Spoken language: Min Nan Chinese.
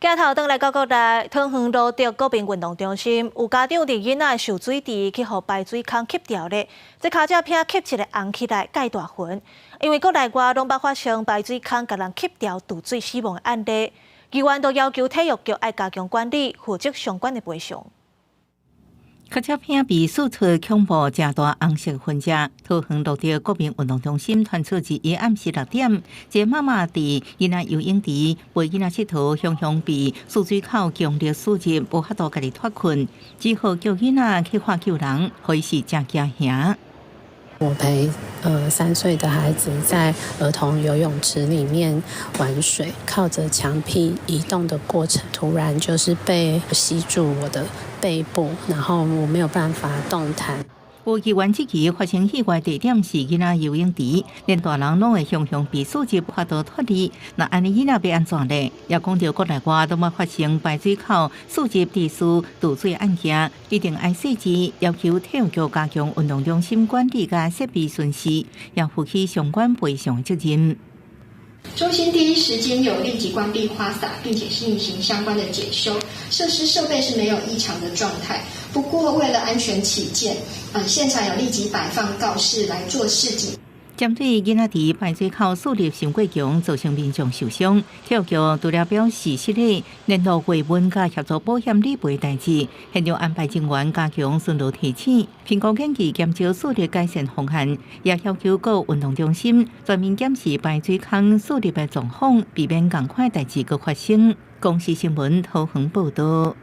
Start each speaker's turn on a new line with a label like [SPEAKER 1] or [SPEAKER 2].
[SPEAKER 1] 鏡頭轉來到國內，桃園蘆竹國民運動中心有家長佇囡仔泅水池去予排水孔吸著咧，這跤脊片吸一个紅起來，蓋大痕。因為國內外攏捌發生排水孔共人吸著墜水死亡的案例，議員都要求體育局愛加強管理，負責相關的賠償。
[SPEAKER 2] 跤脊片被掃出恐怖誠大紅色痕跡，桃園蘆竹國民運動中心傳出佇伊暗時6點，一個媽媽佇囡仔游泳池陪囡仔𨑨迌，雄雄被泅水口強力挲入，無法度家己脫困，只好叫囡仔去喊救人，予伊是誠驚嚇。
[SPEAKER 3] 我陪3歲的孩子在兒童游泳池裡面玩水，靠着牆壁移動的過程，突然就是被吸住我的背部，然後我沒有辦法動彈。
[SPEAKER 2] 有議員質疑發生意外地點是囡仔游泳池，連大人攏會雄雄被挲入無法度脫離，那按呢囡仔欲按怎咧？也講著國內外都捌發生排水口挲入溺死墜水案件，一定愛細緻要求體育局加強運動中心管理佮設備巡視，也負起相關賠償責任。
[SPEAKER 4] 中心第一時間有立即關閉花灑，並且進行相關的檢修，設施設備是沒有異常的狀態。不過為了安全起見，現場有立即擺放告示來做示警。
[SPEAKER 2] 針對囡仔佇排水口挲入傷過強，造成民眾受傷，體育局除了表示失禮，聯絡維穩佮協助保險理賠代誌，現場安排人員加強巡邏提醒，評估建議減少挲入改善方案，也要求各運動中心全面檢視排水孔挲入的狀況，避免仝款代誌閣發生。公視新聞桃園報道。